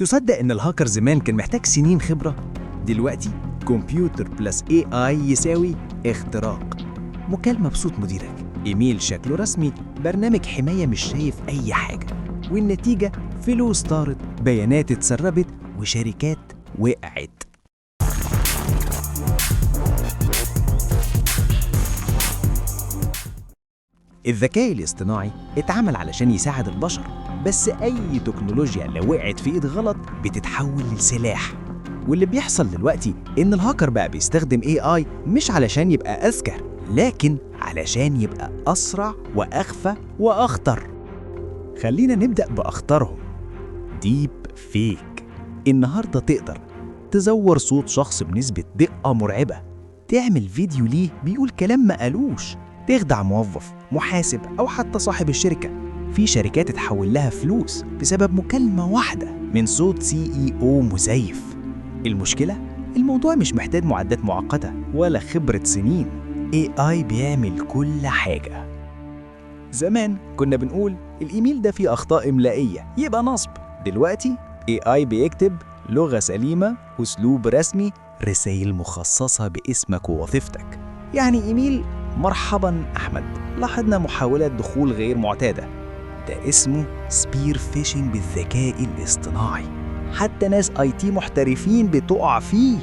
تصدق إن الهاكر زمان كان محتاج سنين خبرة؟ دلوقتي كمبيوتر plus AI يساوي اختراق. مكالمة بصوت مديرك، ايميل شكله رسمي، برنامج حماية مش شايف أي حاجة، والنتيجة فلوس طارت، بيانات اتسربت، وشركات وقعت. الذكاء الاصطناعي اتعمل علشان يساعد البشر، بس أي تكنولوجيا لو وقعت في إيد غلط بتتحول لسلاح. واللي بيحصل دلوقتي إن الهاكر بقى بيستخدم AI مش علشان يبقى أذكى، لكن علشان يبقى أسرع وأخفى وأخطر. خلينا نبدأ بأخطرهم، deep fake. النهاردة تقدر تزور صوت شخص بنسبة دقة مرعبة، تعمل فيديو ليه بيقول كلام ما قالوش، تخدع موظف، محاسب، أو حتى صاحب الشركة. في شركات اتحول لها فلوس بسبب مكالمة واحدة من صوت CEO مزيف. المشكلة الموضوع مش محتاج معدات معقدة ولا خبرة سنين، AI بيعمل كل حاجة. زمان كنا بنقول الإيميل ده فيه أخطاء إملائية يبقى نصب. دلوقتي AI بيكتب لغة سليمة، أسلوب رسمي، رسائل مخصصة باسمك ووظيفتك. يعني إيميل مرحبا أحمد، لاحظنا محاولة دخول غير معتادة. ده اسمه spear phishing بالذكاء الاصطناعي. حتى ناس IT محترفين بتقع فيه.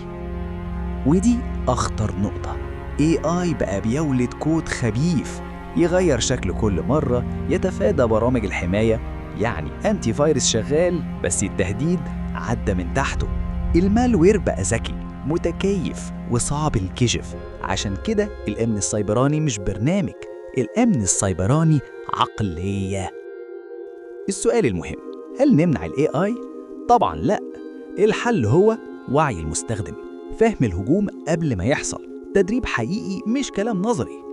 ودي أخطر نقطة، AI بقى بيولد كود خبيث يغير شكله كل مرة، يتفادى برامج الحماية. يعني antivirus شغال بس التهديد عدى من تحته. ال malware بقى ذكي، متكيف، وصعب الكشف. عشان كده الأمن السيبراني مش برنامج، الأمن السيبراني عقلية. السؤال المهم، هل نمنع ال AI؟ طبعا لا. الحل هو وعي المستخدم، فهم الهجوم قبل ما يحصل، تدريب حقيقي مش كلام نظري.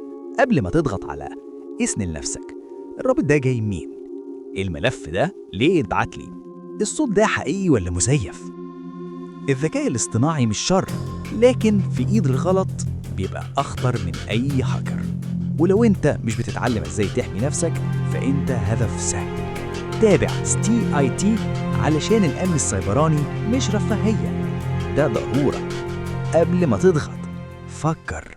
قبل ما تضغط على، اسأل نفسك: الرابط ده جاي منين؟ الملف ده ليه اتبعت لي؟ الصوت ده حقيقي ولا مزيف؟ الذكاء الاصطناعي مش شر، لكن في ايد الغلط بيبقى اخطر من اي هاكر. ولو انت مش بتتعلم ازاي تحمي نفسك، فانت هدف سهل. تابع ستي IT علشان الامن السيبراني مش رفاهية، ده ضرورة. قبل ما تضغط فكر.